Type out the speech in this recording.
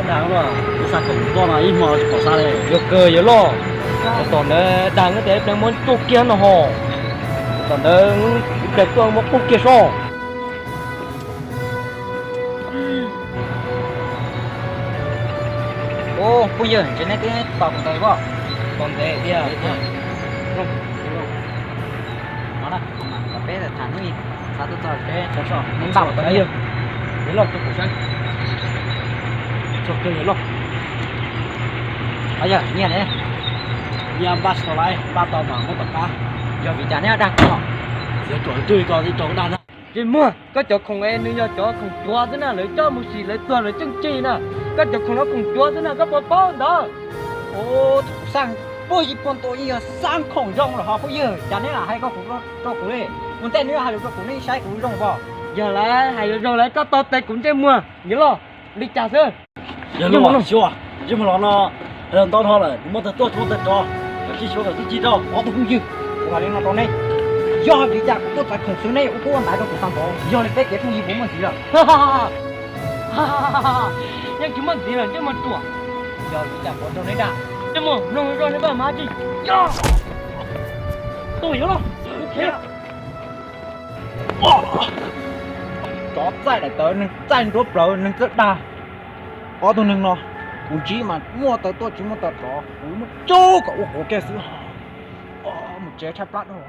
Dag, kuv xa khoom tuaj mas ib hmo tsis pom xa li. Yog kawg yawg loj, tom ntawd dag, wb tias wb pleev muab tsuj kiag no ho. Tom ntawd wb pleev tuaj muab qub kiag soj. Ub, phooj ywg, ntshe neb twb tos kuv ntawd pob? Tos ntev tiag. No na, peb tham hnub ib, xav tuaj txog peb tso so, neb npaj mus tau yawg. Yawg loj, tso kuv saib. Tso kiag yawg loj. Yog nyiaj ne, nyiaj npaj tsis tau lawm, npaj tau mas muab tom qab. Yog vim cas neb dag kuv no? Txiav tsuam twg ko ib tsoom dag na. Tsis muaj, koj cov khoom es nws yog cov khoom cuav xwb na, lawv coj mus sim lawv tuag lawv coj tsis na. Koj cov khoom no khoom cuav xwb na, koj puas paub ntawd? Ub, thaum kuv xaj puag yim puag ntuj yeej yog xaj khoom zoo los ho phooj ywg, cas neb lam hais koj kuv rau kuv li? Ua ntej neb hais lus rau kuv neb saib kuv zoo pob? Yog lawm, hais lus zoo lawm koj tau tes kuv ntsej muag yawg loj li cas xwb. Yawg loj, xyuas, ntsej muag los no, hais los ntau dhau lawm, kuv muaj tawg tuaj tsis muaj tawg rov, koj cia xyuas kom tib ci rau ob tug phooj ywg. Kuv hais li no rau neb, yog vim cas kuv tuaj txais khoom xwb neb ua kuj ua ntaiv rau kuv tag npaum, yog li peb kev phooj ywg puas muaj ntxiv lawm? Yeej tsis muaj ntxiv lawm ntsej muag ruam. Yog vim cas kuv rau neb dag, ntsej muag mloog zoj neb paj mas tsis yog. Tuaj yawg loj. Tsov txaij daim tawv, neeg txaij nruab plawv, neeg txawj dag. Ob tug neeg no, kuv ntsib mas muaj tawv tuaj tsis muaj tawv rov, kuv muab tsuj kom ua quav kiag xwb. Mus tsev tshaib plab dhau.